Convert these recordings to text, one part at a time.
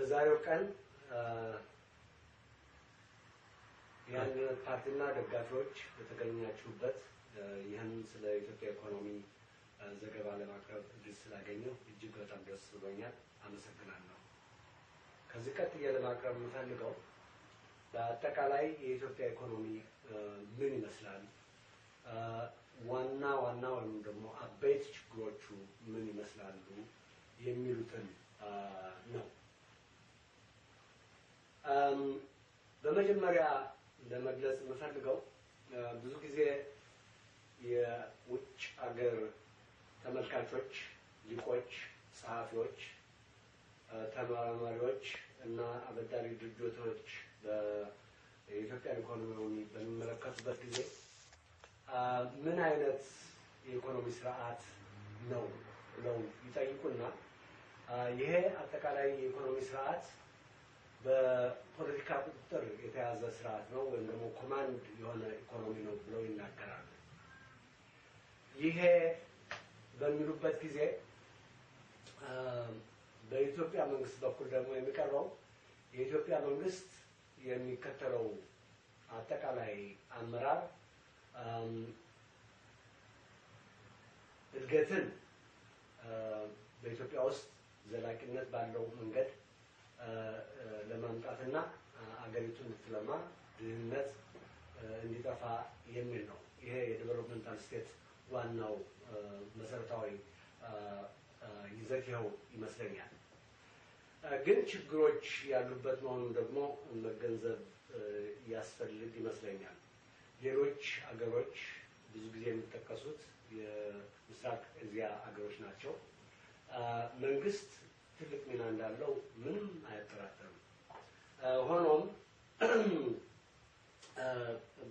በዛሬው ቀን የአንድነት ፓርቲና ደጋፊዎች በተገኛችሁበት ይህን ስለ ኢትዮጵያ ኢኮኖሚ ዘገባ ለማቅረብ እድል ስላገኘሁ እጅግ በጣም ደስ ብሎኛል። አመሰግናለሁ። ከዚህ ቀጥዬ ለማቅረብ የምፈልገው በአጠቃላይ የኢትዮጵያ ኢኮኖሚ ምን ይመስላል፣ ዋና ዋና ወይም ደግሞ አበይት ችግሮቹ ምን ይመስላሉ የሚሉትን ነው። በመጀመሪያ ለመግለጽ የምፈልገው ብዙ ጊዜ የውጭ አገር ተመልካቾች፣ ሊቆች፣ ጸሐፊዎች፣ ተመራማሪዎች እና አበዳሪ ድርጅቶች የኢትዮጵያን ኢኮኖሚ በሚመለከቱበት ጊዜ ምን አይነት የኢኮኖሚ ስርዓት ነው ብለው ይጠይቁና ይሄ አጠቃላይ የኢኮኖሚ ስርዓት በፖለቲካ ቁጥጥር የተያዘ ስርዓት ነው ወይም ደግሞ command የሆነ ኢኮኖሚ ነው ብለው ይናገራሉ። ይሄ በሚሉበት ጊዜ በኢትዮጵያ መንግስት በኩል ደግሞ የሚቀርበው የኢትዮጵያ መንግስት የሚከተለው አጠቃላይ አመራር እድገትን በኢትዮጵያ ውስጥ ዘላቂነት ባለው መንገድ ለማምጣትና አገሪቱ እንድትለማ ድህነት እንዲጠፋ የሚል ነው። ይሄ የ developmental state ዋናው መሰረታዊ ይዘት ይኸው ይመስለኛል። ግን ችግሮች ያሉበት መሆኑን ደግሞ መገንዘብ ያስፈልግ ይመስለኛል። ሌሎች አገሮች ብዙ ጊዜ የሚጠቀሱት የምስራቅ ኤዥያ አገሮች ናቸው። መንግስት ትልቅ ሚና እንዳለው ምንም አያጠራጥርም። ሆኖም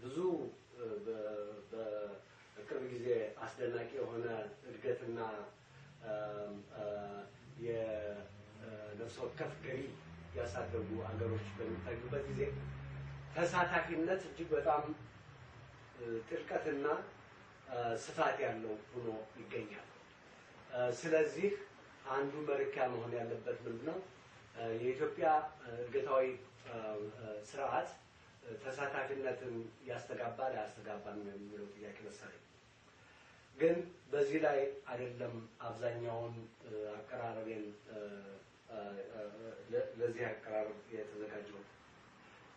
ብዙ በቅርብ ጊዜ አስደናቂ የሆነ እድገትና የነፍስ ወከፍ ገቢ ያሳደጉ አገሮች በሚታዩበት ጊዜ ተሳታፊነት እጅግ በጣም ጥልቀትና ስፋት ያለው ሆኖ ይገኛል። ስለዚህ አንዱ መለኪያ መሆን ያለበት ምንድነው? የኢትዮጵያ እድገታዊ ስርዓት ተሳታፊነትን ያስተጋባል አያስተጋባም የሚለው ጥያቄ መሰለኝ። ግን በዚህ ላይ አይደለም አብዛኛውን አቀራረቤን ለዚህ አቀራረብ የተዘጋጀው።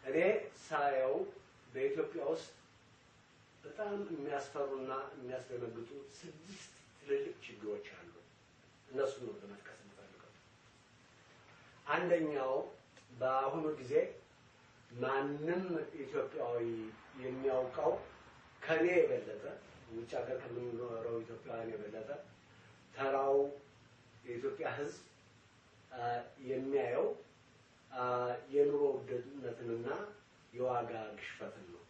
እኔ ሳየው በኢትዮጵያ ውስጥ በጣም የሚያስፈሩና የሚያስደነግጡ 6 ትልልቅ ችግሮች አሉ። እነሱን ነው ለመጥቀስ የምፈልገው። አንደኛው በአሁኑ ጊዜ ማንም ኢትዮጵያዊ የሚያውቀው ከኔ የበለጠ ውጭ ሀገር ከምንኖረው ኢትዮጵያውያን የበለጠ ተራው የኢትዮጵያ ሕዝብ የሚያየው የኑሮ ውድነትንና የዋጋ ግሽበትን ነው።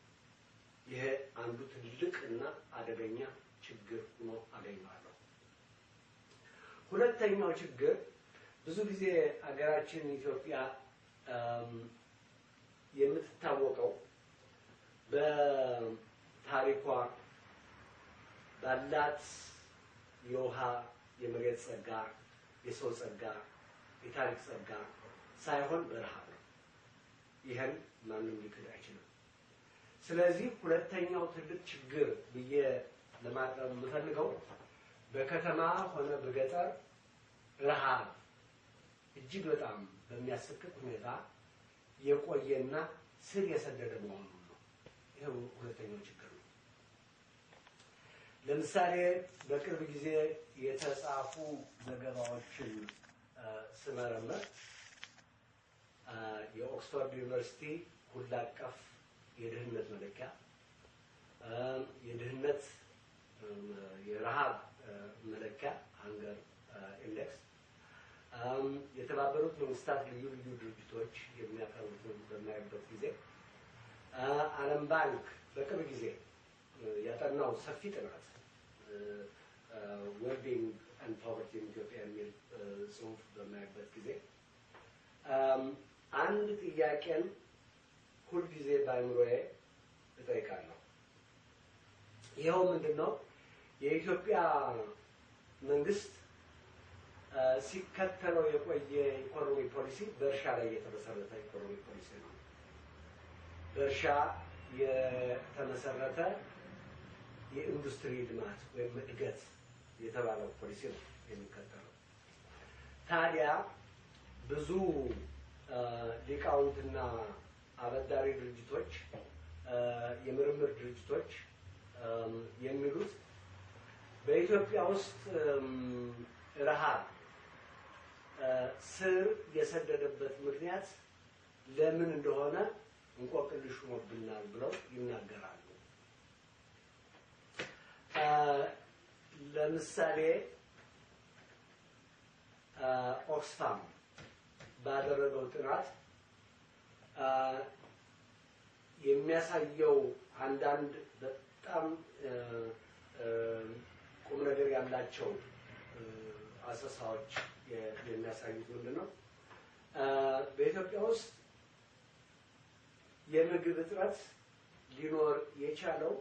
ይሄ አንዱ ትልቅና አደገኛ ችግር ሆኖ አገኘዋለሁ። ሁለተኛው ችግር ብዙ ጊዜ አገራችን ኢትዮጵያ የምትታወቀው በታሪኳ ባላት የውሃ የመሬት ጸጋ፣ የሰው ጸጋ፣ የታሪክ ጸጋ ሳይሆን በረሃብ ነው። ይሄን ማንም ሊክድ አይችልም። ስለዚህ ሁለተኛው ትልቅ ችግር ብዬ ለማቅረብ የምፈልገው በከተማ ሆነ በገጠር ረሃብ እጅግ በጣም በሚያሰቅቅ ሁኔታ የቆየና ስር የሰደደ መሆኑን ነው። ይሄው ሁለተኛው ችግር ነው። ለምሳሌ በቅርብ ጊዜ የተጻፉ ዘገባዎችን ስመረምር የኦክስፎርድ ዩኒቨርሲቲ ሁሉ አቀፍ የድህነት መለኪያ፣ የድህነት የረሃብ መለኪያ hunger index፣ የተባበሩት መንግስታት ልዩ ልዩ ድርጅቶች የሚያቀርቡትን በማይበት ጊዜ ዓለም ባንክ በቅርብ ጊዜ ያጠናው ሰፊ ጥናት Well-being and Poverty in Ethiopia የሚል ጽሁፍ በማይበት ጊዜ አንድ ጥያቄን ሁል ጊዜ በአእምሮዬ እጠይቃለሁ። ይኸው ምንድነው? የኢትዮጵያ መንግስት ሲከተለው የቆየ ኢኮኖሚ ፖሊሲ በእርሻ ላይ የተመሰረተ ኢኮኖሚ ፖሊሲ ነው። በእርሻ የተመሰረተ የኢንዱስትሪ ልማት ወይም እድገት የተባለው ፖሊሲ ነው የሚከተለው። ታዲያ ብዙ ሊቃውንትና አበዳሪ ድርጅቶች፣ የምርምር ድርጅቶች የሚሉት በኢትዮጵያ ውስጥ ረሃብ ስር የሰደደበት ምክንያት ለምን እንደሆነ እንቆቅልሽ ሆኖብናል ብለው ይናገራሉ። ለምሳሌ ኦክስፋም ባደረገው ጥናት የሚያሳየው አንዳንድ በጣም ቁም ነገር ያላቸው አሰሳዎች የሚያሳዩት ምንድን ነው? በኢትዮጵያ ውስጥ የምግብ እጥረት ሊኖር የቻለው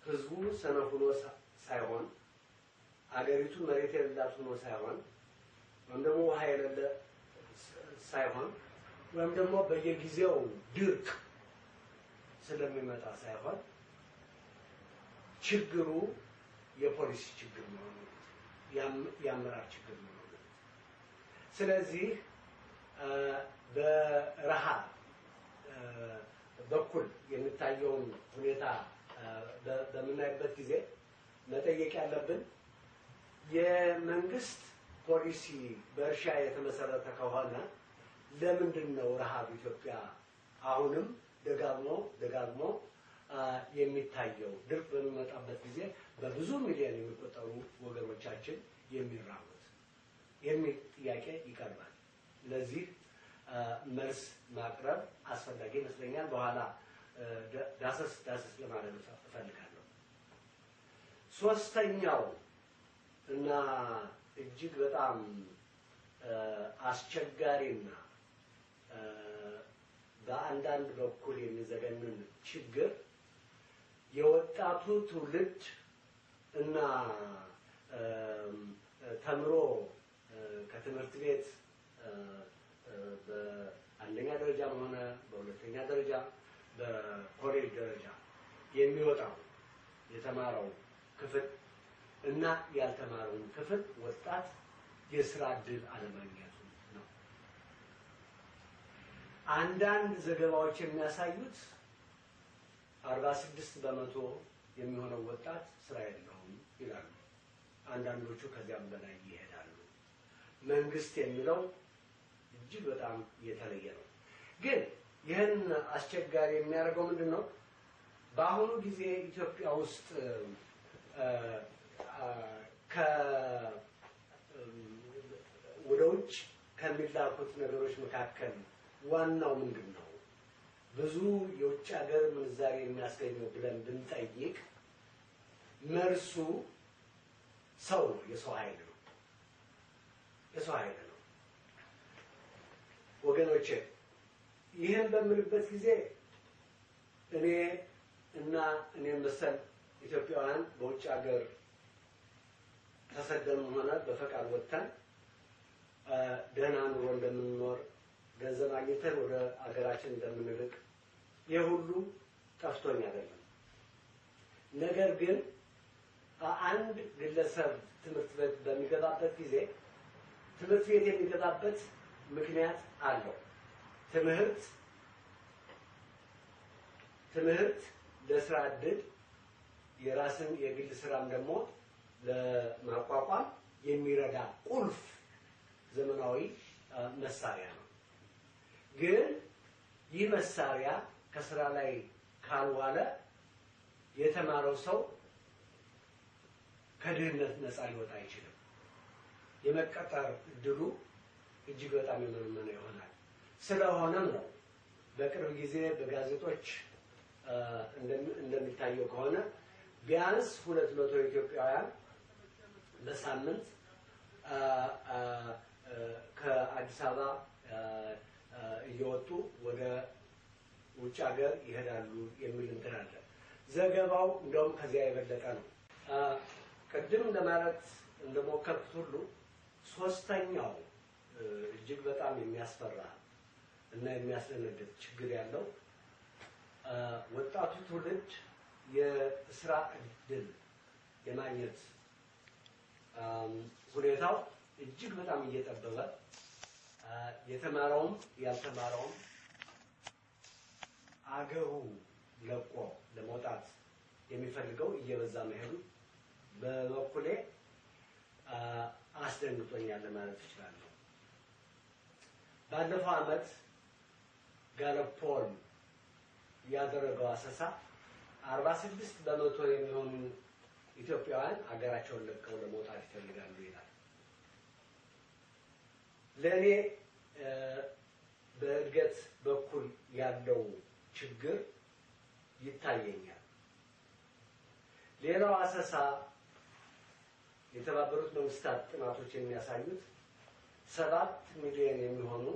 ህዝቡ ሰነፍ ሆኖ ሳይሆን፣ አገሪቱ መሬት የሌላት ሆኖ ሳይሆን፣ ወይም ደግሞ ውሃ የሌለ ሳይሆን፣ ወይም ደግሞ በየጊዜው ድርቅ ስለሚመጣ ሳይሆን ችግሩ የፖሊሲ ችግር መሆኑ፣ የአመራር ችግር መሆኑ። ስለዚህ በረሃብ በኩል የሚታየውን ሁኔታ በምናይበት ጊዜ መጠየቅ ያለብን የመንግስት ፖሊሲ በእርሻ የተመሰረተ ከሆነ ለምንድን ነው ረሃብ ኢትዮጵያ አሁንም ደጋግሞ ደጋግሞ የሚታየው? ድርቅ በሚመጣበት ጊዜ በብዙ ሚሊዮን የሚቆጠሩ ወገኖቻችን የሚራቡት የሚል ጥያቄ ይቀርባል። ለዚህ መልስ ማቅረብ አስፈላጊ ይመስለኛል። በኋላ ዳሰስ ዳሰስ ለማለት እፈልጋለሁ። ሶስተኛው እና እጅግ በጣም አስቸጋሪና በአንዳንድ በኩል የሚዘገንን ችግር የወጣቱ ትውልድ እና ተምሮ ከትምህርት ቤት በአንደኛ ደረጃም ሆነ በሁለተኛ ደረጃ በኮሌጅ ደረጃ የሚወጣው የተማረው ክፍል እና ያልተማረውን ክፍል ወጣት የስራ እድል አለማግኘቱ ነው። አንዳንድ ዘገባዎች የሚያሳዩት 46% የሚሆነው ወጣት ስራ የለውም ይላሉ። አንዳንዶቹ ከዚያም በላይ ይሄዳሉ። መንግስት የሚለው እጅግ በጣም የተለየ ነው። ግን ይህን አስቸጋሪ የሚያደርገው ምንድን ነው? በአሁኑ ጊዜ ኢትዮጵያ ውስጥ ወደ ውጭ ከሚላኩት ነገሮች መካከል ዋናው ምንድን ነው? ብዙ የውጭ ሀገር ምንዛሬ የሚያስገኘው ብለን ብንጠይቅ መልሱ ሰው ነው፣ የሰው ኃይል ነው። የሰው ኃይል ነው። ወገኖቼ፣ ይህን በምልበት ጊዜ እኔ እና እኔም መሰል ኢትዮጵያውያን በውጭ ሀገር ተሰደንም ሆነ በፈቃድ ወጥተን ደህና ኑሮ እንደምንኖር፣ ገንዘብ አግኝተን ወደ አገራችን እንደምንልቅ ይህ ሁሉ ጠፍቶኝ አይደለም። ነገር ግን አንድ ግለሰብ ትምህርት ቤት በሚገባበት ጊዜ ትምህርት ቤት የሚገባበት ምክንያት አለው። ትምህርት ለስራ እድል፣ የራስን የግል ስራም ደግሞ ለማቋቋም የሚረዳ ቁልፍ ዘመናዊ መሳሪያ ነው። ግን ይህ መሳሪያ ከስራ ላይ ካልዋለ የተማረው ሰው ከድህነት ነፃ ሊወጣ አይችልም። የመቀጠር እድሉ እጅግ በጣም የመነመነ ይሆናል። ስለሆነም ነው በቅርብ ጊዜ በጋዜጦች እንደሚታየው ከሆነ ቢያንስ 200 ኢትዮጵያውያን በሳምንት ከአዲስ አበባ እየወጡ ወደ ውጭ ሀገር ይሄዳሉ የሚል እንትን አለ። ዘገባው እንደውም ከዚያ የበለጠ ነው። ቅድም ለማለት እንደሞከርኩት ሁሉ ሶስተኛው እጅግ በጣም የሚያስፈራ እና የሚያስደነግጥ ችግር ያለው ወጣቱ ትውልድ የስራ እድል የማግኘት ሁኔታው እጅግ በጣም እየጠበበ የተማረውም ያልተማረውም አገሩ ለቆ ለመውጣት የሚፈልገው እየበዛ መሄዱ በበኩሌ አስደንግጦኛል ለማለት እችላለሁ። ባለፈው ዓመት Gallup poll ያደረገው አሰሳ 46% የሚሆኑ ኢትዮጵያውያን አገራቸውን ለቀው ለመውጣት ይፈልጋሉ ይላል። ለኔ በእድገት በኩል ያለው ችግር ይታየኛል። ሌላው አሰሳ የተባበሩት መንግስታት ጥናቶች የሚያሳዩት 7 ሚሊዮን የሚሆኑ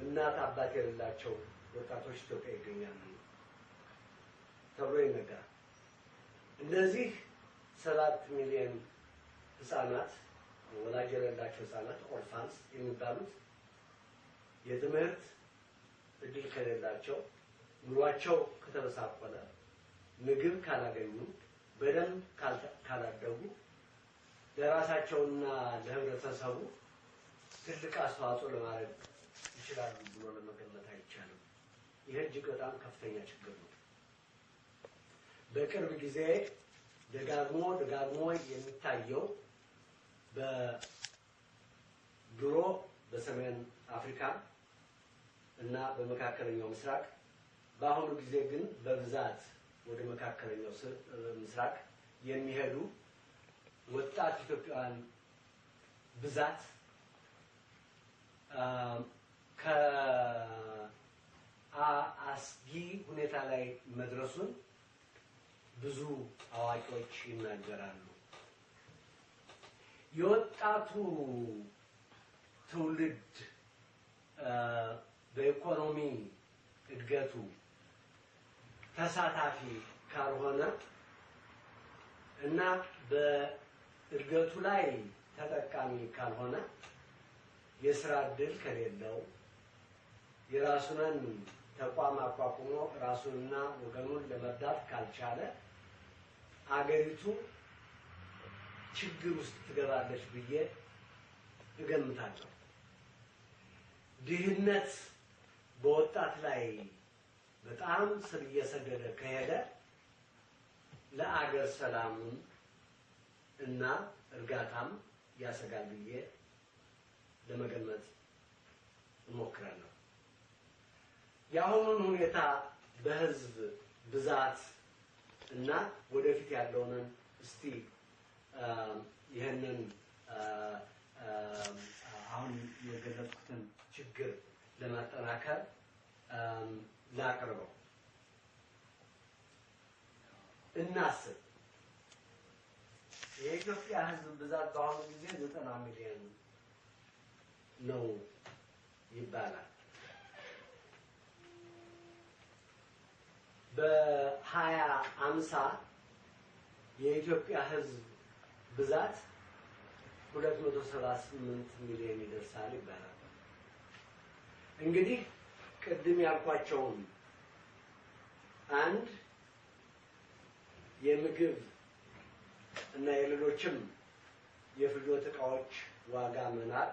እናት አባት የሌላቸው ወጣቶች ኢትዮጵያ ይገኛሉ ተብሎ ይነገራል። እነዚህ 7 ሚሊዮን ህፃናት ወላጅ የሌላቸው ህፃናት orphans የሚባሉት የትምህርት እድል ከሌላቸው፣ ኑሯቸው ከተበሳቆለ፣ ምግብ ካላገኙ፣ በደንብ ካላደጉ ለራሳቸውና ለህብረተሰቡ ትልቅ አስተዋጽኦ ለማድረግ ይችላሉ ብሎ ለመገመት አይቻልም። ይሄ እጅግ በጣም ከፍተኛ ችግር ነው። በቅርብ ጊዜ ደጋግሞ ደጋግሞ የሚታየው በድሮ በሰሜን አፍሪካ እና በመካከለኛው ምስራቅ በአሁኑ ጊዜ ግን በብዛት ወደ መካከለኛው ምስራቅ የሚሄዱ ወጣት ኢትዮጵያውያን ብዛት ከአስጊ ሁኔታ ላይ መድረሱን ብዙ አዋቂዎች ይናገራሉ። የወጣቱ ትውልድ በኢኮኖሚ እድገቱ ተሳታፊ ካልሆነ እና በእድገቱ ላይ ተጠቃሚ ካልሆነ፣ የስራ እድል ከሌለው፣ የራሱን ተቋም አቋቁሞ ራሱንና ወገኑን ለመርዳት ካልቻለ አገሪቱ ችግር ውስጥ ትገባለች ብዬ እገምታለሁ። ድህነት በወጣት ላይ በጣም ስር እየሰደደ ከሄደ ለአገር ሰላሙን እና እርጋታም ያሰጋል ብዬ ለመገመት እሞክራለሁ። የአሁኑን ሁኔታ በህዝብ ብዛት እና ወደፊት ያለውን እስቲ ይህንን አሁን የገለጽኩትን ችግር ለማጠናከር ላቅርበው። እናስብ። የኢትዮጵያ ህዝብ ብዛት በአሁኑ ጊዜ 90 ሚሊዮን ነው ይባላል። በ2050 የኢትዮጵያ ህዝብ ብዛት 278 ሚሊዮን ይደርሳል ይባላል። እንግዲህ ቅድም ያልኳቸውን አንድ የምግብ እና የሌሎችም የፍጆታ እቃዎች ዋጋ መናር፣